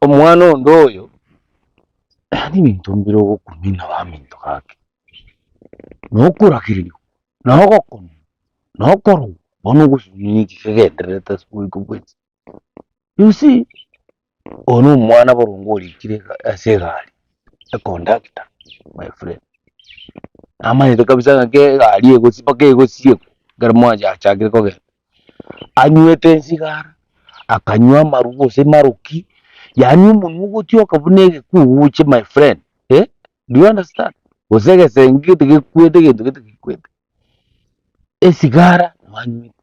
Omwana onde oyo, yaani ebinto mbire ogokumina baminto gaki, na okoragereriwa, na ogokonwa, na okorogwa, bono ogosumia ninki kegendererete ase oboiko bwensi. You see, oyo na omwana boronge orikire ase egari, econductor my friend, namanyete kabisa ng'a egari egosi mpaka egosiekwa ekero mwachakire kogenda. Anywete esigara, akanywa amarwa gose maroki, yaani omonwa ogotioka buna egekuguche my friend eh, do you understand? Gose egesenge gete gekwete egento gete gekwete. Esigara nabo anywete,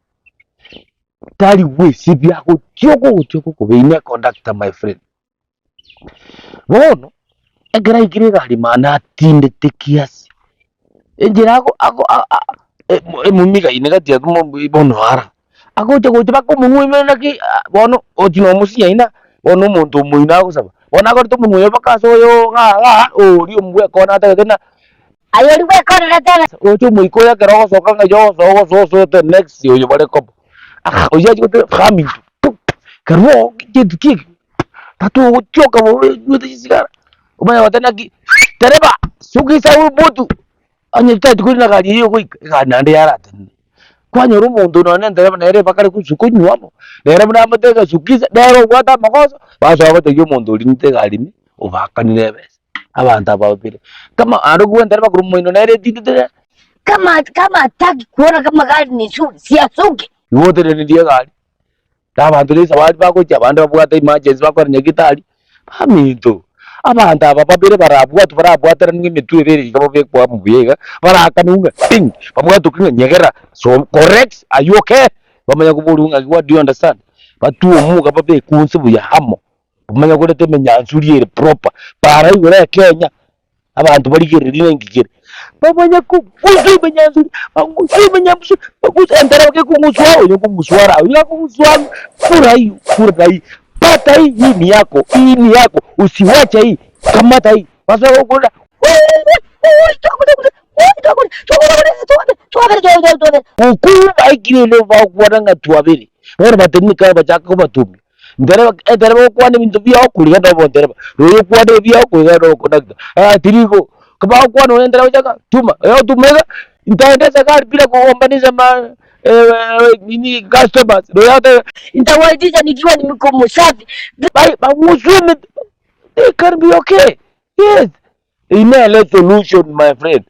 tari gwesibia agotioka ogotioka okobe ime econductor my friend. Bono, ekero aikire egari mani atindete kiasi, enchera ago ago a- a- emomigaine gati ya bono ara, agocha gocha mpaka omonwe oime naki bono ochi na omosinyaina, bono omonto omoino agosaba, bono akorete omonwe oye mpaka ase oyo igaa igaa, oria omobwekone atagete ng'a Aye oria bwekorerete ebe. Oche omoika oyo ekero ogosoka ng'a inche ogosoa ogosoa osoete next oyo bare koba, ah oyio achia goteba aminto kerwo gento ki eke tata ogotioka bobe onywete chisigara, omanye goteba naki tereba sugisa huyu mutu onye totageti korina gari eywo ogoika egari naende yaratenena. Kwanyora omonto nonye na entereba nere bakare gosu konywa amo, nere buna amotebia ng'a sukisa nere obwate amagoso, basoa gotebia omonto orinete egari ime obakanire ebesa. Abanto aba babere, kama ande okwo entereba korwa moino nere etindete ere. Kama kama hataki kuona kama gari ni nzuri, si asuke. Igo otenenirie egari, na abanto na esabari bagochia abande babwate emergency bakore nyagitari, baminto, abanto aba babere barabwatwe barabwateranwe emetwe ebere iga babekwe amo buya iga, barakanwe ng'a ting, babwatoke ng'a nyegera, so correct, are you okay? Bamanye koboriwa ng'a what do you understand? Batwe omuga babekwe inse buya amo. Omanye koreta emenyansuri ere proper, para igoro ekenya, abanto barigererie na inki kere. Bamanye kong'usa emenyansuri, bang'use emenyansuri, bang'use entereba gekong'uswa oyo okong'uswa ara oyo akong'uswa aro, kura hii kura hii, pata hii hii ni yako, hii ni yako, usiwache hii, kamata hii, basoe gokorera Okwo baikire ere bagokwana ng'a twabere, bono batenenire kare bachaka kobatomia. Ntereba entereba ogokwana ebinto biao korigana na obontereba, na oyo okwana ebiao korigana na oboconductor. Ah tirigo, kobagokwana oyo entereba gochaka tuma, oyo otuma iga, nitaendesha gari bila kugombanisha ma nini customers, na oyo agoteba Nitawaitisha nikiwa niko msafi. bai bang'uswe emete, they can be okay, yes. Eyio nere esolution my friend.